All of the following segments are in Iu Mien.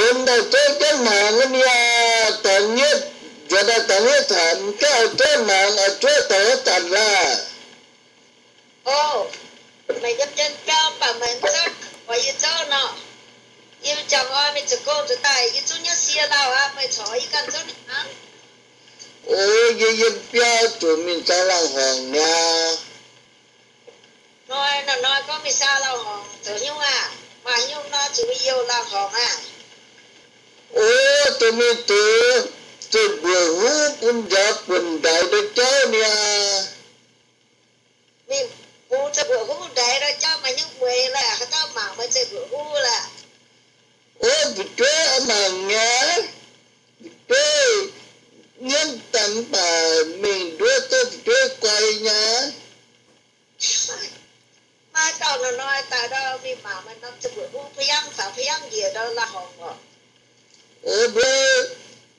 Bun daaih zouv jienv hnaangx wuov niaa, taux nyietv, nzuonx daaih taux nyietv caux gauh zouv hnaangx, oix zuov taux wuov zanc laah. O, meih yiem jienv biauv mv baac meih mv zouv, oix yie zouv nor. Yie jangx oix mingh zoux gong nzuonx daaih, yie zungv nyouv sie lauh aqv, meih corc yie ganh zouv hnaangx. O, yie yiem biauv zuqc mingh saau lauh horngc niaa. Hnoi, hnoi-hnoi gorngv mingh saau lauh horngc zoux nyungc aah? Maaih nyungc nor zuqc mingh youh lauh horngc aah? O, zuqc mingh zoux, zoux mbuoqc huv bun njaaux buonc ndaix ndau jauv niaa. Mingh bungx zoux mbuoqc huv ndaix ndau jauv maaih nyungc mueiz laeh? Haaix dauh mangc meih zoux mbuoqc huv laeh? O, fu'jueiv mangc nyei. Fu'jueiv nyiemv daaih mv baac mingh nduov duqv fu'jueiv guai nyei. Maiv dauh hnoi-hnoi daaih ndau mingh mangc meih norm zoux mbuoqc huv, pa'yangv faaux pa'yangv njiec ndau lauh horngc oc. O, mbuo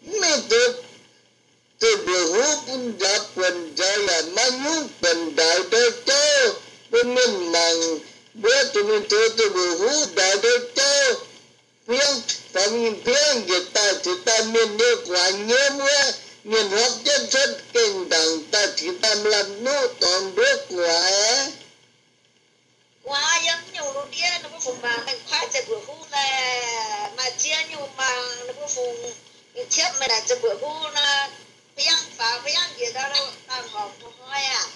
mv mingh zoux, zoux mbuoqc huv bun njaaux buonc, njaaux yaac maiv nyungc buonc ndaix ndau jauv bun mienh mangc. Mbuo zuqc mingh zoux, zoux mbuoqc huv ndaix ndau jauv, pa'yangv faaux pa'yangv njiec daaih, ceix daaih mienh nyei gu'nguaaz nyiemv wuov, mienh hopv jienv cuotv gengh ndaangc daaih ceix daaih maaih lamh nuqv dorngx nduov gu'nguaaz. Gu'nguaaz yiem nyungc lungh ndiev ninh mbuo fungc mangc mengh kuaaiv zoux mbuoqc huv laeh. Maaih ziex nyungc mangc ninh mbuo fungc mingh ciepv meih naaic zoux mbuoqc huv nor, pa'yangv faaux pa'yangv njiec ndau lauh horngc hnoi-hnoi aah.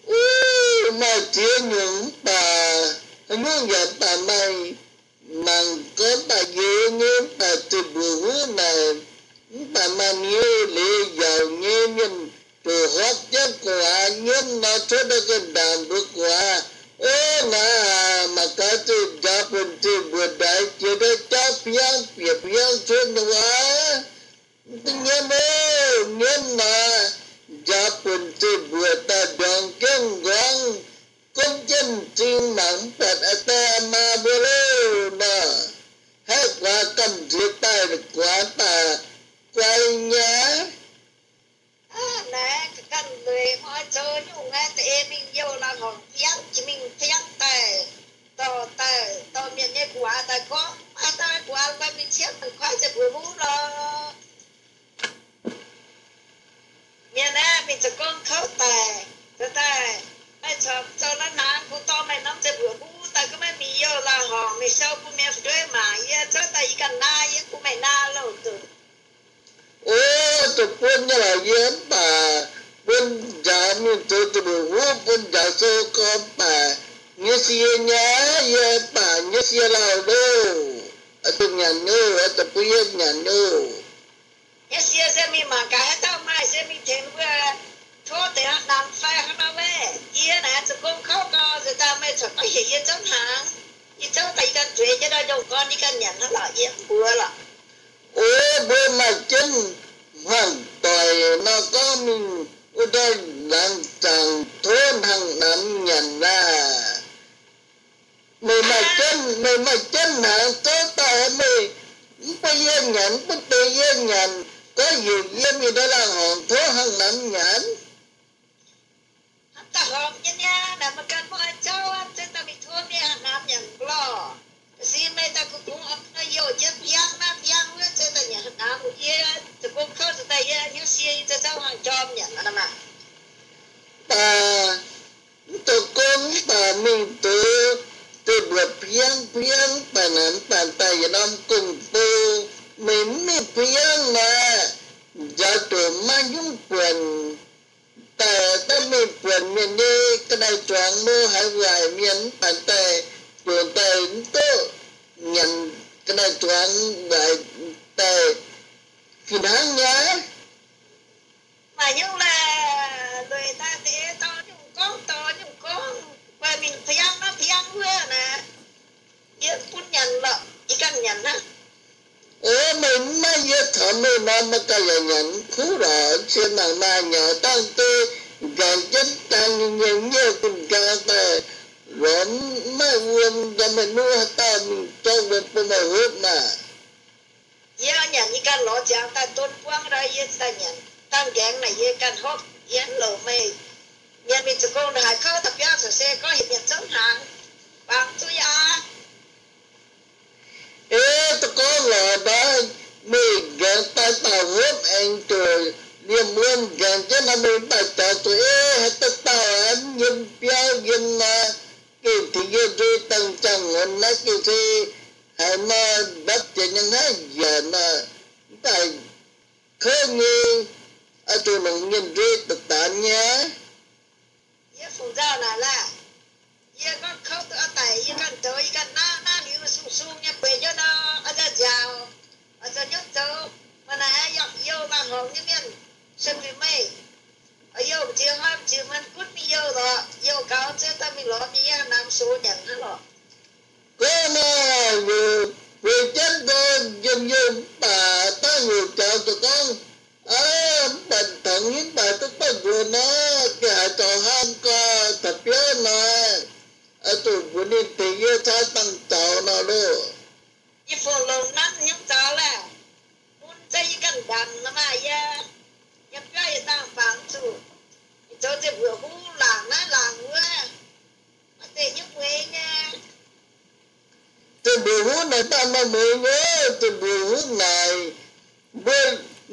Wuov, maaih ziex nyungc mv baac haaix nyungc yaac mv baac maaih mangc gorngv mv baac youz nyei, mv baac zoux mbuoqc huv naaic mv baac maaih hnyouv leiz yaauc nyei mienh ziouc hopv jienv gu'nguaaz nyiemv nor cuotv daaih gengh ndaangc mbuo gu'nguaaz. O, naaiv mangc gaax, zoux njaaux buonc, zoux mbuoqc ndaix jiex ndau jauv pa'yangv bieqc pa'yangv cuotv nor wuov. Mv dungx nyiemv oc, nyiemv nor, njaaux buonc zoux mbuoqc daaih ndorngx jienv nqorngv, gomv jienv m'zing mangc mv buatc aa die aa maa mbuo loh nor. Haih guaax gamh nziex daaih guaax baac guai nyei. Naaiv ganh lueic mv oix zoux nyungc aeqv, da'eix mingh youh lauh horngc piangv jiex mingh piangv daaih, dorh daaih, dorh mienh nyei gu'nguaaz daaih gorngv, maaih dauh guaax guai mingh ciepv mengh kuaaiv zoux mbuoqc huv lorqc. Mienh aeqv, mingh zoux gong kouv daic, zoux daaih, meih corc zoux naaiv hnaangx, kungx dorh meih norm zoux mbuoqc huv daaih, gunv meih mingh youh lauh horngc mingh show bun mienh fu'jueiv mangc. Yie zouv daaih yie ganh naaiv, yie bun meih naaiv loh nzunc. O, zoux buonv nyei lorqc yie mv baac bun njaaux mingh zoux zoux mbuoqc huv, bun njaaux sou gorx mv baac nyei sie nyei, yie mv baac nyei sie lauh loh. Oix zuqc nyanc nyei, oix zuqc bun yie nyanc nyei. Nyei sie se mingh mangc gaax haaix dauh maaih se mingh tengx mbuo tov deix hnamv fai hnangv nor wuov. Yie naaiv zoux gong kouv gau, nziex daaih meih corc gorngv heuc yie zouv hnaangx. Yie zouv daaih yie ganh zueiz jienv ndau njongh gorn yie ganh nyanc hnangv lorqc, yie mv mbuox lorqc. O, mbuo maaih jienv hmuangv doic nor gorngv mingh wuov ndorm laangz zaangc tov hnangv namx nyanc laah. Meih maaih jienv, meih maaih jienv hnaangx zouv daaih, meih mv bun yie nyanc, mv bun deix yie nyanc, gorngv heuc yie mingh ndau laangz horngc tov hnangv namx nyanc. Hnamv daaih horpc nyei niaa, naaic meih ganh mv oix zouv, zouv daaih mingh tov mienh hnangv namx nyanc lorh. Ga'sie meih daaih kungx kungx oix youh jienv piangv naaiv piangv wuov, zouv daaih nyanc hnangv namx. Yie zoux gong kouv nzunc daaih yie hnyouv sie, yie zouv zouv hnangv jorm nyanc aqv maah. Baac mv zoux gong mv baac mingh zoux, zoux mbuoqc piangv piangv baac naaic mv baac daaih yietc norm gong-bou. Meih mv mingh piangv naaic, njaaux doqc maiv nyungc buonc. Daaih daaih mingh buonc mienh nyei ga'naaiv-zuangx nor, haiz waaic mienh mv baac daaih, ziouc daaih mv duqv nyanc ga'naaiv-zuangx waaic daaih fih hnangv nyei. Maaih nyungc laeh, lueic daaih deix dorh nyungc gorngv dorh nyungc gorngv, guai mingh piangv naaiv piangv wuov naaic. Yie bun nyanc lorqc, yie ganh nyanc hnangv. O, meih mv maaih yie caux meih nor, meih ganh yaac nyanc mv kuv lorqc. Cie mangc maaih nyaux dangh deix nqaengx jienv dang nyei nyei nyei gu'nqaang daaih lorz mv maaih wuom, nzorng meih nuqv haaix dauh mingh zorqv wuom bun meih hopv maah. Yie nyanc yie ganh lorz ziangx daaih don buangv ndau yie daaih nyanc. Dangh nqaengx naaic yie ganh hopv, yie mv louc meih. Mienh mingh zoux gong ndongc haaix kouv daaih biauv caux se gorngv heuc mienh zouv hnaangx, bangc zuqv yie aqv. Ei, da'gorngv lorz Yiem wuov gaengh jienv nor, mienh mv baac jaux zuqc, ei, haaix dauh dauh aeqv, yiem biauv yiem nor, gengh tengx yie nzuih dangh ziangh hmuonx naaiv gengh se haaix nor mbatv jiex nyei hnangv yaac nor, mv baac kouv nyei, oix zuqc longc mienh nzuih daaih daanx nyei. Yie fungc nzauh naaic laeh, yie gorngv kouv duqv oix daic, yie ganh zoux, yie ganh naaiv, naaiv liuz sung sung nyei bueix njuov nor, oix nzauh nziaauc, oix zoux hnyouv zoux. Maaih naaic yaac youh laangh horngc nyei mienh, se mbuo meih, oix youh m'ziex hnoi m'ziex hmuonz gunv mingh youh lorqc, youh gaux ziouc daaih mingh lorz mingh yie haaix namx sox nyanc hnangv lorqc. Gorngv naaic, weic jienv nzorng njien-youh mv baac dangh heuc jaux zoux gorngv, aa, mv baac taux nyei mv baac duqv daaih nzuonx nor, gengh haaix zoux hnangv gau, taux biauv nor, oix zuqc mbuox ninh tengx yie caux dangh zaux nor loh. Yie fungc longc nanv hnyouv zaux laeh, mun zeiv yie ganh ndaangc nor maah yie, yiem biauv yie dangh fangx zuqc, zoux ziepc mbuoqc huv laangc naaiv laangc wuov, maaih deix hnyouv mueiz nyei. Ziepc mbuoqc huv naaic dangh maaih mueiz nyei, ziepc mbuoqc huv naaic, mbuo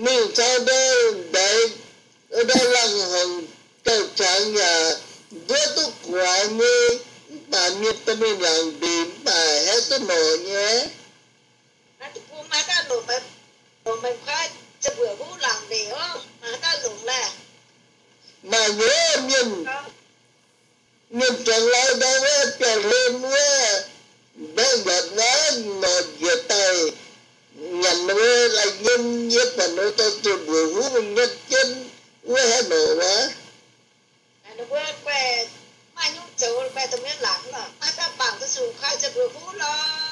mingh caux ndau ndaix, ndau laangh horngc gauh qangx yaac nduov duqv guaix nyei, mv baac mienh dorh mingh laangc ndeic mv baac haeqv duqv norqc nyei. Naaiv deic-bung maaih daaih longc, longc meih kuaaiv ziepc mbuoqc huv laangc ndeic oc, maaih daaih longc laeh. Maaih nyei mienh, mienh zuangx lai ndau wuov biauv-hlen wuov, mbaeqv nyanc wuov, norqc njiec daaih nyanc wuov, lai nyei yie buatc ninh dorh ziepc mbuoqc huv nyatv jienv wuov haeqv norqc wuov. Ninh mbuo guaih maaih nyungc zoux guaih dongh mienh laangz lorqc, maaih dauh bangc duqv zuqc kuaaiv ziepc mbuoqc huv lorqc.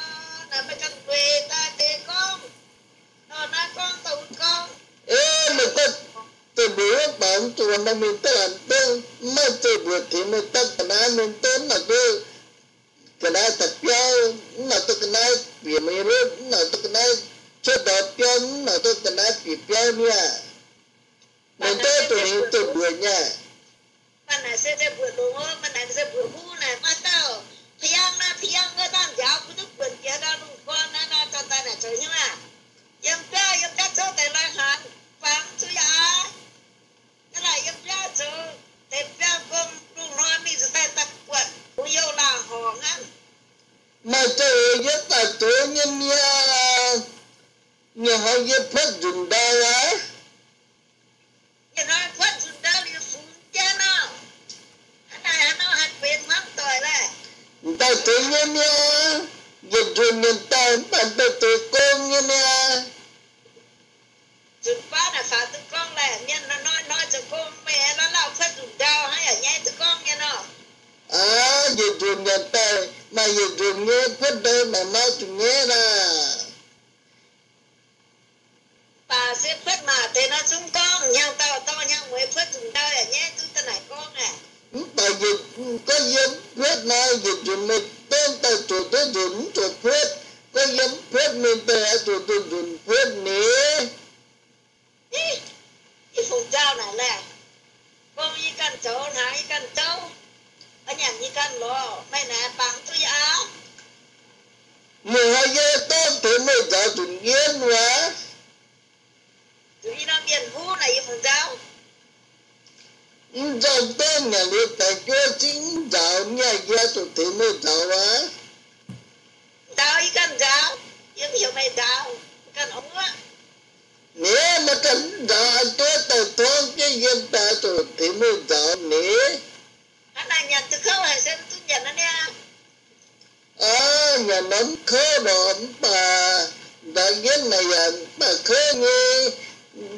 Naaic meih ganh weic daaih deix gorngv, dorh naaiv gorngv, dorh wuov gorngv. Ei, meih gorngv ziepc mbuoqc huv baac mv zuqc maaih mienh daaih laangz dongh, mv maaih ziepc mbuoqc tengx meih daaih ga'naaiv mienh dongh, mv nor duqv ga'naaiv daaih biauv, mv nor duqv ga'naaiv bieqc meih nyei lutv, mv nor duqv ga'naaiv cuotv ndortv biauv, mv nor duqv ga'naaiv bieqc biauv niaa. Meih daaih zuqc ninh ziepc mbuoqc nyei. Mv baac naaic se ziepc mbuoqc longx, mv baac naaic ziepc mbuoqc huv naaic maaih dauh, pa'yangh naaiv pa'yangh wuov dangh nziaaux bun duqv buonc jiex ndau lungh gorn naaiv nor, dorh daaih naaic zoux hnyouv aav. Yiem biauv, yiem biauv zouv deix lai-hnaangx, fangx zuqc yaac aqv. Naaiv laaic yiem biauv zoux deix biauv gong, lungh hnoi mingh zuqc daaih daaih buatc bungx youh laangh horngc hnangv. Maaih zoux yiem daaih zoux nyei mi'aqv. Nyanc haaix yie puotv nzunc ndau aqv. Nyanc haaix puotv nzunc ndau liuz fungx jienv nor, hnangv naaic hnangv nor haih benx hmuangv doic laeh. M'daaih zoux nyei mi'aqv. Yietc nzunc nyanc daaih mv baac m'daaih zoux gong nyei mi'aqv. Nzunc baav naaic faaux duqv gorngv laeh, mienh hnoi-hnoi zoux gong meih aengx lauh lauh puotv nzunc ndau hnangv yaac nyaiv duqv gorngv nyei nor. Aav, yietc nzunc nyanc daaih maaih yietc nzunc nyei puotv ndau naaic maaih zuqc nyaiv aqv. Mv baac se puotv maac deix nor zungv gorngv hnyangx-daauh dorh hnyangx-mueiz puotv nzunc ndau yaac nyaiv duqv da'naaic gorngv aqv. Mv baac yietc, gorngv yie mv puotv nor, yietc nzunc meih dongh daaih zuqc duqv nzunc mv zuqc puotv. Gorngv yie mv puotv, meih daaih oix zuqc duqv nzunc puotv ni. Yie fungc nzauh naaic laeh, gong yie ganh zoux, hnaangx yie ganh zouv, nyanc yie ganh lorz, meih naaic bangc duqv yie aqv. Mienh hnoi yie dongh tengx meih nzaaux nzunc yienv wuov. Zuqc yie nor mienh huv naaic yie fungc nzauh. Mv nzauh dongh nyanc liuz baengc juov zingv mv nzaaux, mienh yie zuqc tengx meih nzaaux wuov. Nzaaux yie ganh nzaaux, yie mv heuc meih nzaaux, ganh oix wuov. Ninh maiv ganh mv nzaaux, an duqv daaih torngv jienv yie daaih zuqc tengx meih nzaaux ninh. Hnangv naaic nyanc duqv kouv haic se mv duqv nyanc naaiv niaa. Aa, nyanc nor mv kouv lorqc, mv baac nzaaux yienv naaic yaac mv baac kouv nyei.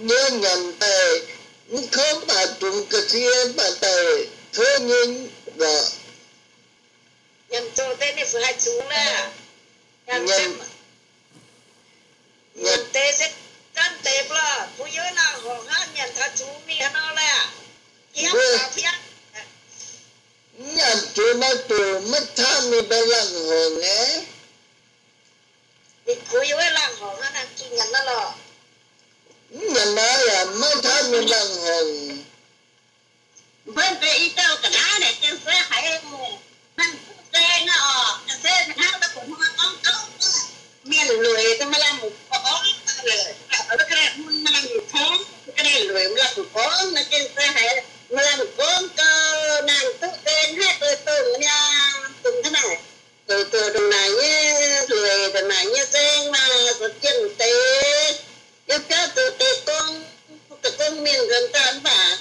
Yie nyanc daaih mv kouv mv baac dungx ga'sie mv baac daaih kouv nyei lorqc. Nyanc zoqc deix ninh fuqv haih zungx laeh. Nyanc, nyanc deix se zanv deix mv lorqc, bun yie wuov laangh horngc hnangv nyanc taux zungx mingh haaix nor laeh. Mv nyanc zungx nor zuqc maiv camv ninh mbuo laangh horngc aqv. Ninh kuv yie wuov laangh horngc hnangv naaic zuqc nyanc nor lorqc. Mv nyanc nor yaac maiv camv ninh laangh horngc. Mbuo deix i dauh ga'naaiv naaic jienv se haiz hnangv se hnangv oc, se hnangv da'butv hnangv gorngv gouv, mienh lueic daaih maaih laanh muoc gorngv, ga'naaiv mun maaih laanh muoc gorngv, ga'naaiv lueic maaih laanh muoc zuqc zoux ndongc naaic nyei lueic, ndongc naaic nyei nzaeng maah, zuqc jienv deix. Yiem biauv zuqc deix gong, deix gong mienh nzuonx daaih mv baac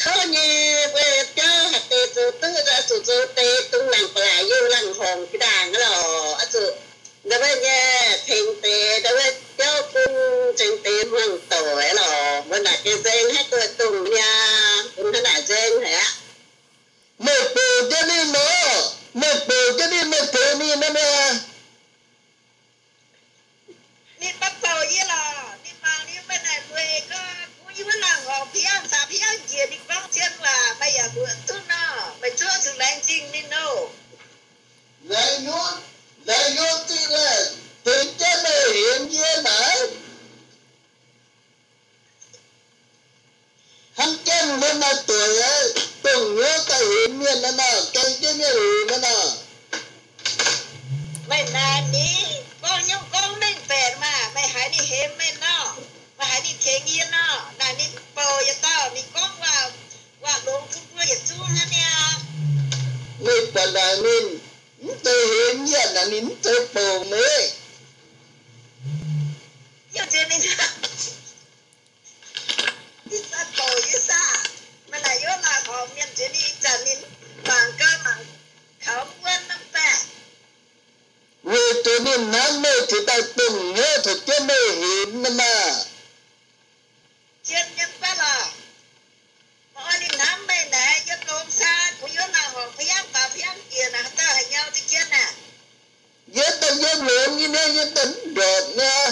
kouv nyei, mbuo biauv haih deix zoux duqv, oix zuqc zoux deix dungx nangc ba'laqc youh laangh horngc jiex ndaangc lorqc. Oix zuqc ndau wuov nyei tengx deix ndau wuov biauv bung, tengx deix hmuangv doic lorqc. Mbuo naaic gengh nzaeng haiv duqv dongh mi'aqv, bun hnangv naaic nzaeng haic aqv. Meih bouc jienv ninh nor, meih bouc jienv ninh, meih tengx ninh nor, meih Ninh maiv bouc yie lorqc. Ninh mangc liuz meih naaic lueic gau, kungx yie wuov laangh horngc biangv, caux biangv njiec ninh gorngv zien waac, meih yaac luoqc duqv nor, meih zuov zuqc laengz zingh ninh oc. Laengz nyutv, laengz nyutv zingh laeh, tengx jienv meih hemx yie naaic. Hnangv jienv mbuo maaih doic aqv, dongh hnyouv daaih hemx mienh naaiv nor, gaeng jienv mienh hemx naaiv nor. Meih naaic ninh gorngv nyungc gorngv mengh baeqc maah, meih haiz ninh hemx meih nor, meih haiz ninh tengx yie nor, naaic ninh bouc yietc dauh, ninh gorngv waac, waac longx bun mbuo yietc zungv hnangv niaa. Meih buatc naaic ninh mv zeiz hemx yie naaic, ninh mv zeiz bouc meih. Yie nziex ninh Ih zanc bouc yie saah? Meih naaic yiem laangh horngc mienh nziex ninh, ih zanc ninh mangc gaax mangc kaux mv wuonv hnangv baeqc. Weic zuqc ninh hnamv meih cingx daaih dongh hnyouv taux jienv meih hemx ninh maah. Zien nyei mv baac lorqc. Meih oix ninh hnamv meih naaic, yiem longx caa, kungx yiem laangh horngc fai yangv faaux fai yangv njiec naaic, haaix dauh haih nyau duqv jienv naaic? Yie daaih yiem longx nyei, yie daaih mv ndorpc nyei.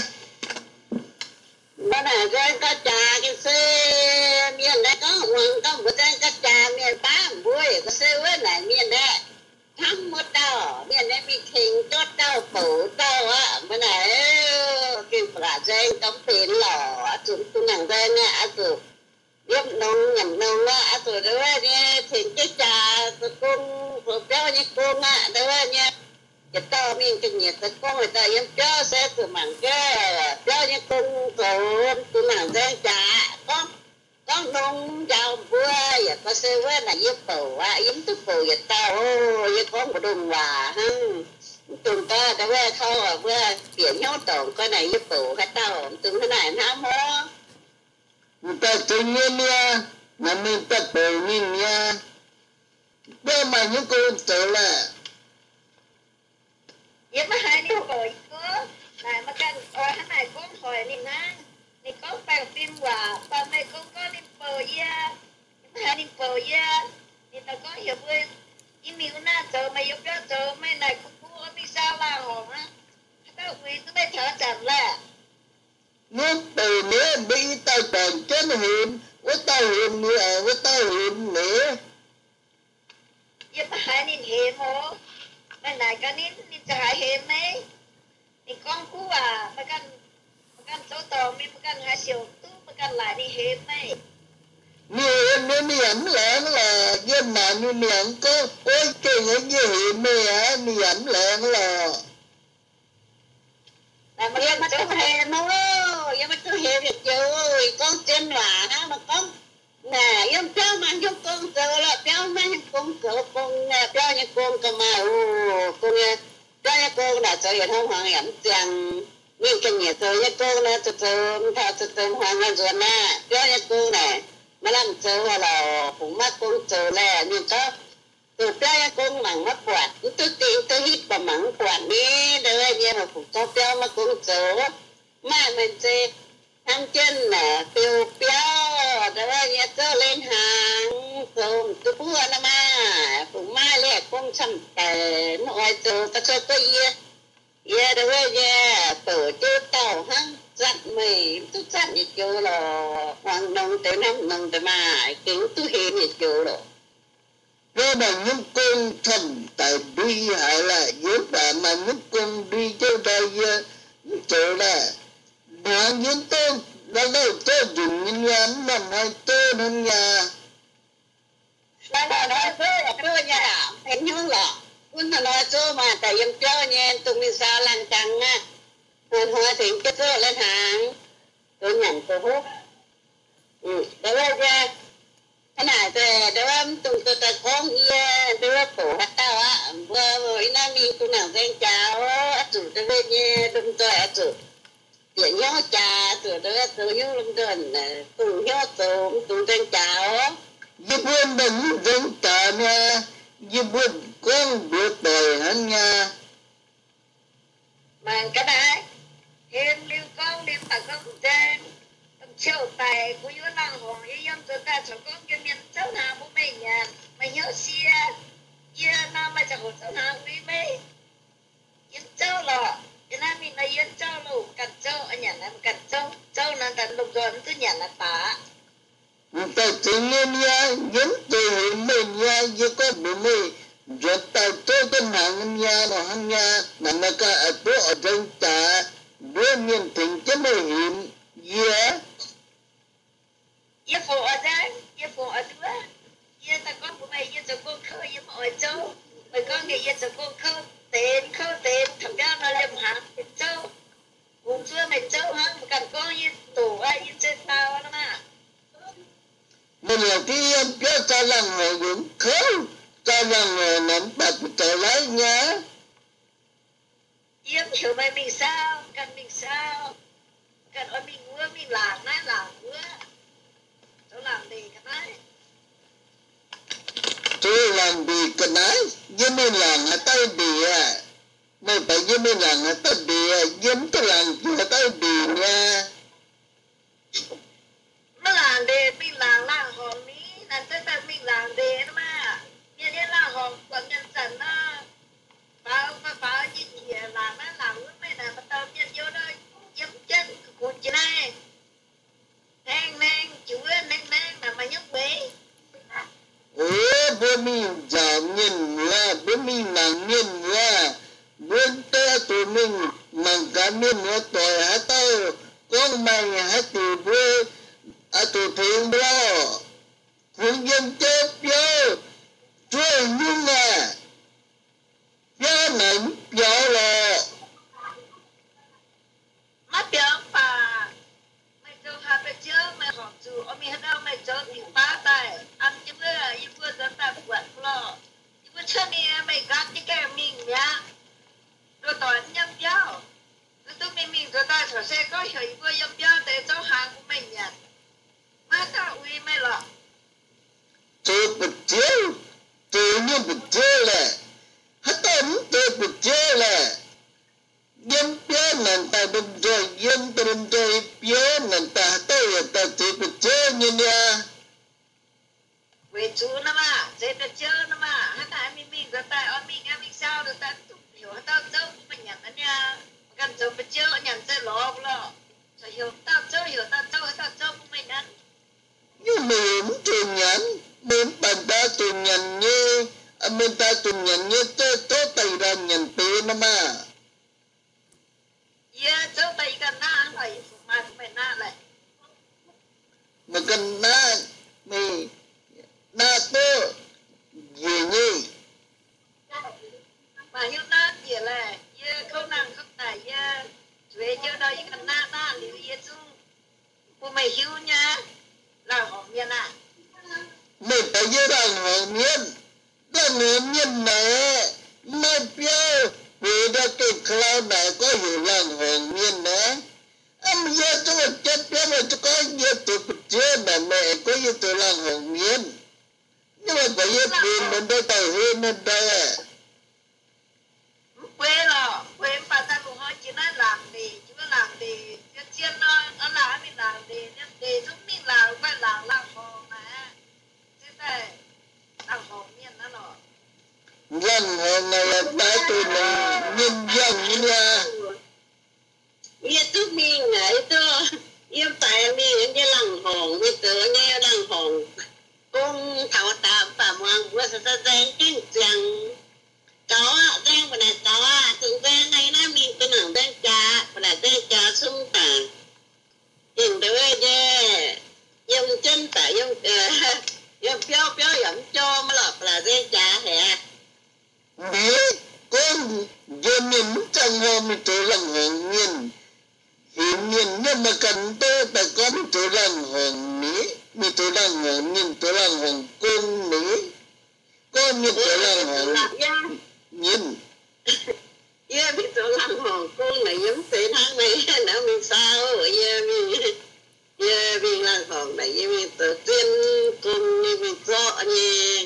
Mbuo naaic nzaeng gauh jaax gengh se mienh naaiv gorngv muangx gorngv mbuo nzaeng gauh jaax mienh baav mbuo yaac ga'sie wuov naaic mienh aeqv, hnamv wuov dauh mienh naaiv mingh tengx jotv dauh bouc dauh aqv. Mbuo naaic gengh ba'laqc nzaeng gauh mv benx lorqc. Oix zuqc mv dungx nangc nzaeng aqv, oix zuqc liepc nongx nyanc nongx aqv, oix zuqc ndau wuov nyei tengx jienv jaax zoux gong, zoux biauv nyei gong aqv. Ndau wuov nyei yietc dauh mingh ga'nyiec zoux gong, yietc dauh yiem biauv se zuqc mangc jienv biauv nyei gong zoux, mv dungx nangc nzaeng jaax aqv. Gorngv, gorngv nongx njaaux mbuo yaac ga'sie wuov naaic yie bouc aqv, yie mv duqv bouc yietc dauh oc. Yie gorngv mbu'ndongx waac hnangv. Mv dungx gaax ndau wuov kau mbuo bieqc hnyouv dorngc gorngv naaic yie bouc haaix dauh, mv dungx hnangv naaic hnamv oc. M'daaih zoux nyei mi'aqv, naaic mingh daaih bouc ninh mi'aqv. Biauv maaih hnyouv gong zoux laeh. Yie maiv haiz ninh bouc yie. Naaic maiv ganh oix hnangv naaic gorngv hoic ninh hnangv. Ninh gorngv baengh fim waac, mv baac meih gong gorngv ninh bouc yie. Yie maiv haiz ninh bouc yie. Ninh daaih gorngv heuc mbuo i miuc naaiv zoux, meih yiem biauv zoux, meih naaic kuv kuv mingh saau laangh horngc aqv. Haaix dauh uix duqv meih taux zanc laeh? Ninh bouc ninh, mbuo i dauh juangc jienv hemx, wuov dauh hemx ninh, wuov dauh hemx ninh. Yie maiv haiz ninh hemx oc. Meih naaic gaax ninh, ninh za'gengh haiz hemx meih. Ninh gorngv kuv waac, maiv ganh, maiv ganh zoux dorngc mingh, maiv ganh haiz siouc duqv, maiv ganh laaic ninh hemx meih. Ninh hemx ninh, ninh yaac mv laengz lorqc. Yie naaic ninh, ninh yaac mv gorngv, ov, gengh nyei, yie hemx meih aqv, ninh yaac mv laengz lorqc. Yie maiv duqv hemx oc, yie maiv duqv hemx yietc joux. Gorngv zien waac hnangv, maaih gorngv naaic yiem biauv maaih hnyouv gong zoux lorqc, biauv maiv maaih hnyouv gong zoux, gong, biauv nyei gong gauh maaih oc. Gong nyei, biauv nyei gong naaic zoux yietc hnoi hmuangx yaac mv ziangx. Mingh ga'nyiec zoux nyei gong naaic zoux, zoux mv taux zoux, zoux hmuangx nzuonx aqv. Biauv nyei gong naaic maiv lamh zoux lorqc, fungx maiv gong zoux laeh. Ninh gorngv zoux biauv nyei gong mangc maiv buatc, mv duqv dingh duqv hitv baac mangc mv buatc ni. Ndau wuov nyei fungx gorngv biauv maiv gong zoux, maaih meih zeiz hnamv jienv naaic beu biauv, ndau wuov nyei zouv leiz hnaangx, zoux mv duqv buov nor maah. Fungx maaih liaec gong camv daic mv oix zoux, ga'cou guoqv yie, yie ndau wuov nyei bouc jienv dauh hnangv zatv meih, mv duqv zatv yietc joux lorqc. Muangx nongx deix hnamv nongx deix maah, gengh mv duqv hemx yietc joux lorqc. Biauv maaih hnyouv gong camv daic mbui haiz laeh, yie mv baac maaih hnyouv gong mbui jienv ndau yie mv zoux laeh. Hmuangx yie mv duqv, naaiv louh zouv nzunc nyei mi'aqv, mv maaih hnoi zouv hnangv mi'aqv. Hnoi-hnoi zouv yaac duqv nyei aqv, mv benx hnyouv lorqc. Gunv hnoi-hnoi zouv maaih daaih yiem biauv nyei, dongh mingh saau laangh jangx aqv. Hnoi-hnoi tengx jienv zouv lai hnaangx, zoux nyanc zoux hopv. Ndau wuov nyei, Naaic daaih ndau wuov mv dungx dorh daaih gorngv yie, ndau wuov bouc haaix dauh aqv. Mbuo i naaiv mingh dungx nangc nzaeng jaax oc. Oix zuqc ndau wuov nyei lomh nzoih oix zuqc bieqc hnyouv jaax, zuqc ndau wuov zoux hnyouv lomh nzoih, dongh hnyouv zoux, mv dungx nzaeng jaax oc. Yie mbuo mbenc mv nzaeng jaax mi'aqv. Yie mbuo gorngv mbuox doic hnangv mi'aqv. Mangc ga'naaiv, hemx liuz gorngv liuz mv baac gorngv mv nzaeng. Domh ciouv daic, mbuo yiem wuov laangh horngc, yie yiem nzuonx daaih corc gorngv yiem mienh zouv hnaangx mbuo meih nyanc, meih hnyouv sie. Yie nor maaih ziangh hoc zouv hnaangx uix meih. Yie mv zouv lorqc. Yie naaiv mingh nor yie mv zouv loh, mv ganh zouv, nyanc naaiv mv ganh zouv. Zouv naaiv daaih lomh nzoih mv duqv nyanc naaiv baac. M'daaih zeix nyei mi'aqv, yie mv zuqc heuc meih mi'aqv. Yie gorngv mbuox meih, nzuonx daaih zouv duqv hnaangx nyei mi'aqv nor hnangv mi'aqv. Naaic meih ganh oix duqv oix nzaeng jaax, nduov mienh tengx jienv meih hemx yie. Yie fungc oix nzaeng, yie fungc oix nduov. Yie daaih gorngv mbuox meih, yie zoux gong kouv, yie mv oix zouv. Meih gorngv nyei yie zoux gong kouv deix, kouv deix taux biauv nor liemh hnaangx zouv. Hungx zuov meih zouv hnangv, mv ganh gorngv yie doqc aqv, yie zeiz dau aqv maah. Meih longc diuv yiem biauv zaah laangh horngc yaac mv kouv, zaah laangh horngc naaic mv baac butv zoux laiv nyei aqv. Yie mv heuc meih mingh saau, ganh mingh saau, ganh oix mingh wuov, mingh laangc naaiv laangc wuov, zoux laangc ndeic ga'naaiv. Zoux laangc ndeic ga'naaiv, yie mingh laangc haaix dauh ndeic aqv? Meih baac yie mingh laangc haaix dauh ndeic aqv? Yie mv duqv laangc jiex haaix dauh ndeic mi'aqv. Maiv laangc ndeic, mingh laangc laangh horngc ni, naaic zeiv daaih mingh laangc ndeic nor maah. Mienh nyei laangh horngc buatc mienh zanc nor, faaux faaux faaux nyei njiec laangc naaiv laangc wuov, meih naaic maaih dauh mienh youh nor, yiem jienv gux jiex naaiv, hnengv hnengv jiex wuov, hnengv hnengv naaic maaih hnyouv mueiz. O, mbuo mingh nzauc mienh muoz, mbuo mingh mangc mienh muoz, mbuo deix oix zuqc mingh mangc gaax mienh muoz doic haaix dauh gorngv maaih haaix diuc mbuo oix zuqc tengx mbuo lorqc. Kungx yiem jienv biauv zuov nyungc aqv. Biauv naaic mv biaux lorqc. Maiv biaux mv baac meih zoux haaix deix ziouv, meih horpc zuqc oix mingh haaix dauh meih zoux dingc baav daaih an jienv wuov, yie mbuo nzuonx daaih buatc lorqc. Yie mbuo cuotv mingh, meih nqaam jienv gaengh mingh mi'aqv. Nduov doic mv nyiemv biauv, mv duqv mingh mingh nzuonx daaih corc se gorngv heuc yie mbuo yiem biauv deix zouv hnaangx bun meih nyanc. Maiv dauh uix meih lorqc. Zoux buoz-ziev, zoux nyungc buoz-ziev laeh, haaix dauh mv zoux buoz-ziev laeh? Yiem biauv naaic daaih lomh nzoih yiem, daaih lomh nzoih biauv naaic daaih, haaix dauh yaac daaih zoux buoz-ziev nyei niaa. Weic zuqc nor maah, zeiz buoz-ziev nor maah, hnangv naaic mingh mingh nzuonx daaih oix mingh aqv, mingh saau nzuonx daaih duqv heuc haaix dauh zouv bun meih nyanc aqv niaa. Ganh zoux buoz-ziev nyanc se lorz lorqc. Corc heuc dauh zouv, heuc dauh zouv, heuc dauh zouv bun meih nyanc. Nyungc meih mv zuqc nyanc, meih mv baac ndaav zuqc nyanc nyei. Meih ndaav zuqc nyanc nyei, zouv zouv daaih yie ganh nyanc deix nor maah. Yie zouv daaih yie ganh naqv, hnangv naaic yie fungc maaih bun meih naqv laeh. Meih ganh naqv, meih naqv duqv njiec nyei. Maaih hnyouv naqv njiec laeh, yie kouv nangh kouv daic, yie zueiz jienv ndau yie ganh naqv, naqv liuz yie zungv bun meih hiuv nyei. Laangh horngc mienh aah! Meih daaih yie laangh horngc mienh. Laangh horngc mienh naaic, maiv biauv bueix ndau gengh ka'lau naaic gorngv heuc laangh horngc mienh naaic. Mv, yie zungv jatv biauv meih zungv gorngv yie zoux buoz-ziev naaic, meih aengx gorngv yie zoux laangh horngc mienh. Nyungc meih buatc yie bueix mienh ndau daaih hei mienh ndau aah. Mv bueix lorqc, mv bueix mv baac daaih lungh hnoi jiex naaiv laangc ndeic, jiex wuov laangc ndeic, zien nor, laangc mingh laangc ndeic, ndeic zungv mingh laangc, mv baac laangc laangh horngc naaic aqv. Laangh horngc mienh naaiv lorqc. Laangh horngc naaic yaac daaih duqv mienh yangh nyei niaa. Yie duqv mingh aqv, yie duqv, yiem daaih mingh nyei laangh horngc, mingh zoux nyei laangh horngc gong taux daaih mv baac muangx mbuo se nzaeng gengh ziangx. Gaux aqv, nzaeng ba'naaic gaux aqv, zuqc nzaeng naaiv mingh duqv nangc nzaeng jaax, ba'naaic nzaeng jaax cun daaih. Gengh ndau wuov nyei, yiem jienv daaih, yiem biauv, biauv yaac mv jorm lorqc, ba'naaic nzaeng jaax haic aqv. Mv, gorngv njoux mienh mv ziangh horngh mingh zoux laangh horngc mienh, heuc mienh nyei maiv ganh mv duqv daaih gorngv mingh zoux laangh horngc mienh, mingh zoux laangh horngc mienh, zoux laangh horngc Laangh horngc gong naaic yie mv zeiz hnangv meih naaiv mingh saau, yie mingh, yie mingh laangh horngc naaic yie mingh zoux zien gong, yie mingh zorqv nyei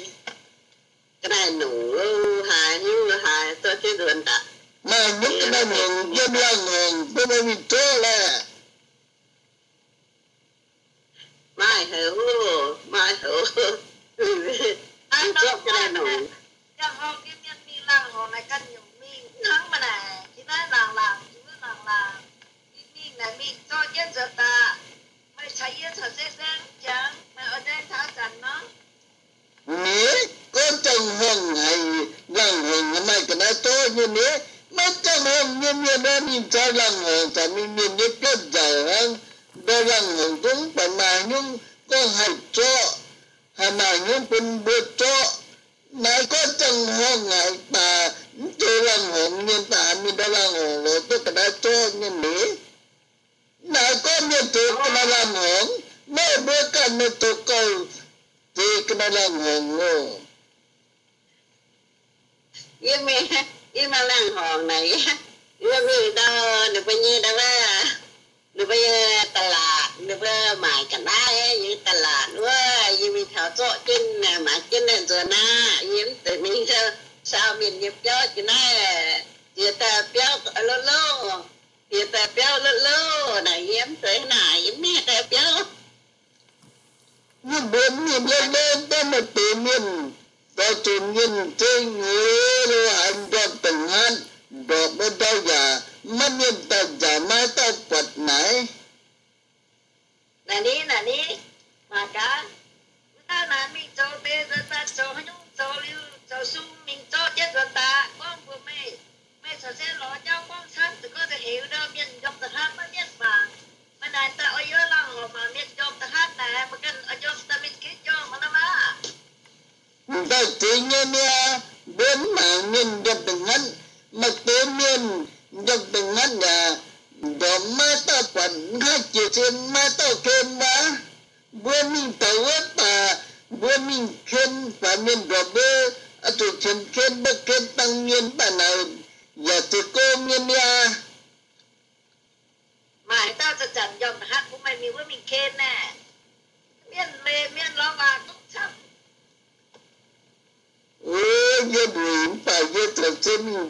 ga'naaiv nongc lo haaix nyungc lo haaix zorqv jienv nzuonx daaih. Maaih nyungc ga'naaiv nongc yiem laangh horngc bun meih mingh zorqv laeh. Maaih haic, maaih haic. Hnangv zorqv ga'naaiv nongc. Yangh horngh yie mienh mingh laangh horngc naaic ganh nyungc mingh hnangv maiv naaic, jiex naaiv laangc laangc, jiex wuov laangc laangc. Yie mingh naaic mingh zorqv jienv nzuonx daaih. Meih caux yie caux se saeng jangx, meih oix nzaeng taux zanc nor. Nyeic, gorngv ziangh horngh haic, laangh horngc maaih ga'naaiv zorqv nyei nyeic. Maiv ziangh horngh nyei mienh aeqv, ninh caux laangh horngc caux mingh mienh nyei biauv nzauc hnangv. Ndortv laangh horngc zungv mv baac maaih nyungc gorngv haih zorqv, haih maaih nyungc bun mbuo zorqv. Naaiv gorngv ziangh horngh haic baac mv zeiz laangh horngc mienh daaih haaix mingh ndortv laangh horngc lorz duqv ga'naaiv zorqv nyei nyeic. Naaiv gorngv mienh zoux ga'naaiv laangh horngc, maiv mbuo ganh mienh zoux gauh zeix ga'naaiv laangh horngc oc. Yie mingh, yie mingh laangh horngc naaic, yie mingh ndau ninh mbuo nyei ndau wuov, ninh mbuo nyei ตลาด, ninh mbuo maaic ga'naaiv nyei ตลาด wuov, yie mingh taux zorqv jienv maaiz jienv naaiv nzuonx aqv. Yie mv zeiz mingh saau mienh nyei biauv jiex naaiv, jiex daaih biauv lov lov, jiex daaih biauv lov lov naaic, yie mv zeiz naaic, yie mv haih daaih biauv. Yie mbuo mingh lov lov daaih maaih deix mienh, dorh zuqc mienh zeiv nyuoz lo haaix ndortv da'hnatv, ndorpc wuov ndau yaac maiv mienh daaih nzaaux maiv dauh buatc naaic. Naaic ni, naaic ni, mangc gaax, wuov dauh naaic mingh zoux deix nzuonx daaih zoux haaix nyungc zoux liuz zoux sung mingh zorqv jienv nzuonx daaih gorngv mbuox meih, meih caux se lorz jauv gorngv camv, ziouc gorngv nzengc heuc ndau mienh njormh da'hnatv maiv mienh mangc. Maiv naaic daaih oix yiem laangh horngc mangc mienh njormh da'hnatv naaic, meih ganh oix njormh daaih mingh ziex njormh mangc nor maah. M'daaih zeix nyei niaa, mbuo mv mangc mienh njormh da'hnatv, maaih deix mienh njormh da'hnatv yaac ndorpc maiv dauh buatc, mv haih jiex se maiv dauh ken wuov. Mbuo mingh taux wuov baac mbuo mingh ken faaux mienh ndorpc mbuo, oix zuqc qiemx ken, mbuo ken dangh mienh mv baac naaic yaac zeiz go nyei niaa. Maaih dauh zanc-zanc njormh da'hnatv bun meih mingh wuov mingh ken naaic. Mienh leiz mienh lorz waac gorngv camv. O, yie mbuox mv baac yie caux se mingh